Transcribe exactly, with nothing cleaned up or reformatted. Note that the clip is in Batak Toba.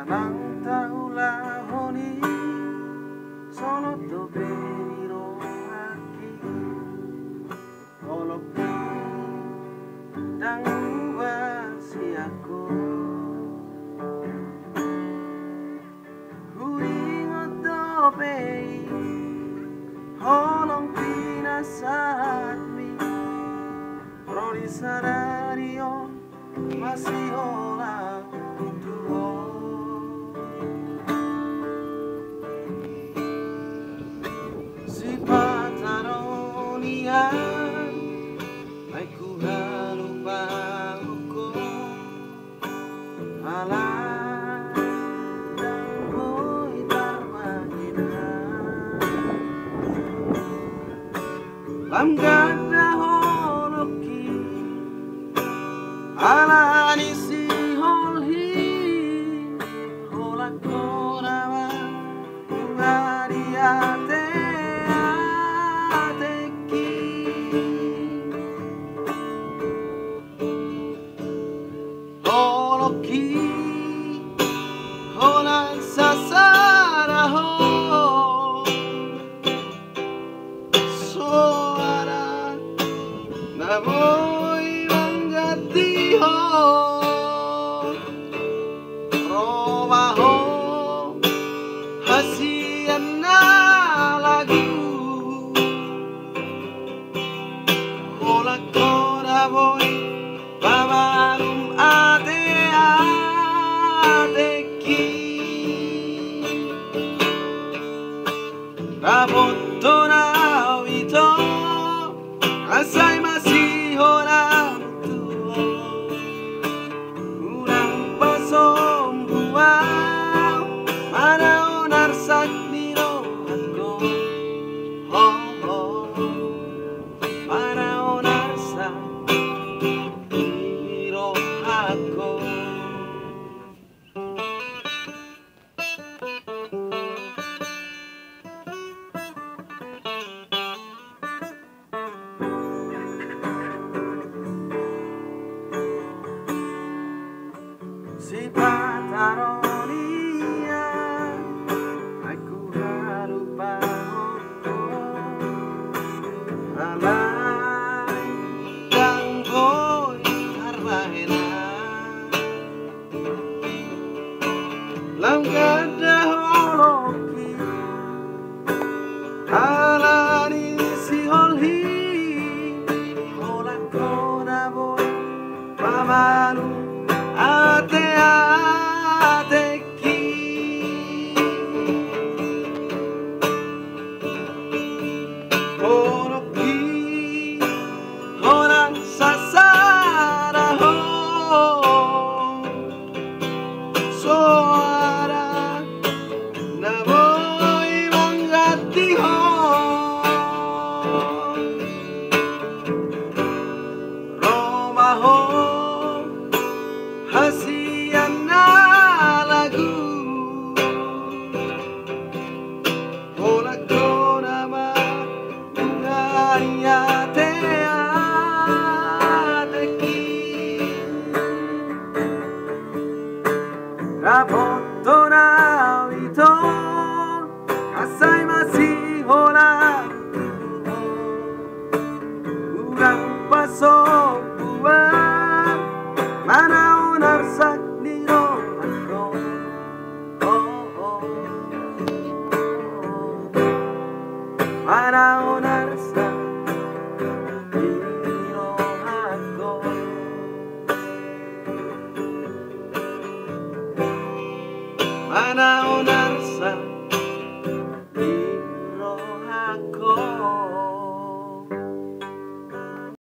Nang taulahon i, songon dope di rohangki. Holongki ndang hubaen sian ho. Huingot dope i, holong pinasahatmi. Ro di sadari on, masihola tu ho. Sipata do nian, ai huhalupaon ho. Alai ndang boi tarbahen. Lam ganda holongki, ala ni siholhian, holan ho nama nunga diateateki. Holongki, holan sasada ho. Soara na boi mangganti ho. Roma ho, hasian na lagu. Holan ho na boi pamalum ateateki. Dapothon au ito, asa i masihola tu ho. Unang pasombu au, manaon arsak ni rohangku. Ho, ho, ho. Manaon arsak ni rohangku. Sipata do nian, ai huhalupaon ho. Alai ndang boi tarbahen. Lam ganda holongki, ala ni siholhian, holan ho na boi pamalum ateateki. Holongki, holan sasada ho. Soara na boi mangganti ho. Roma ho, hasian na lagu. Holan ho nama nunga diateateki. Dapothon au ito, asa i masihola tu ho. Unang pasombu au, manaon arsak ni rohangku. Manaon arsak ni rohangku. Manaon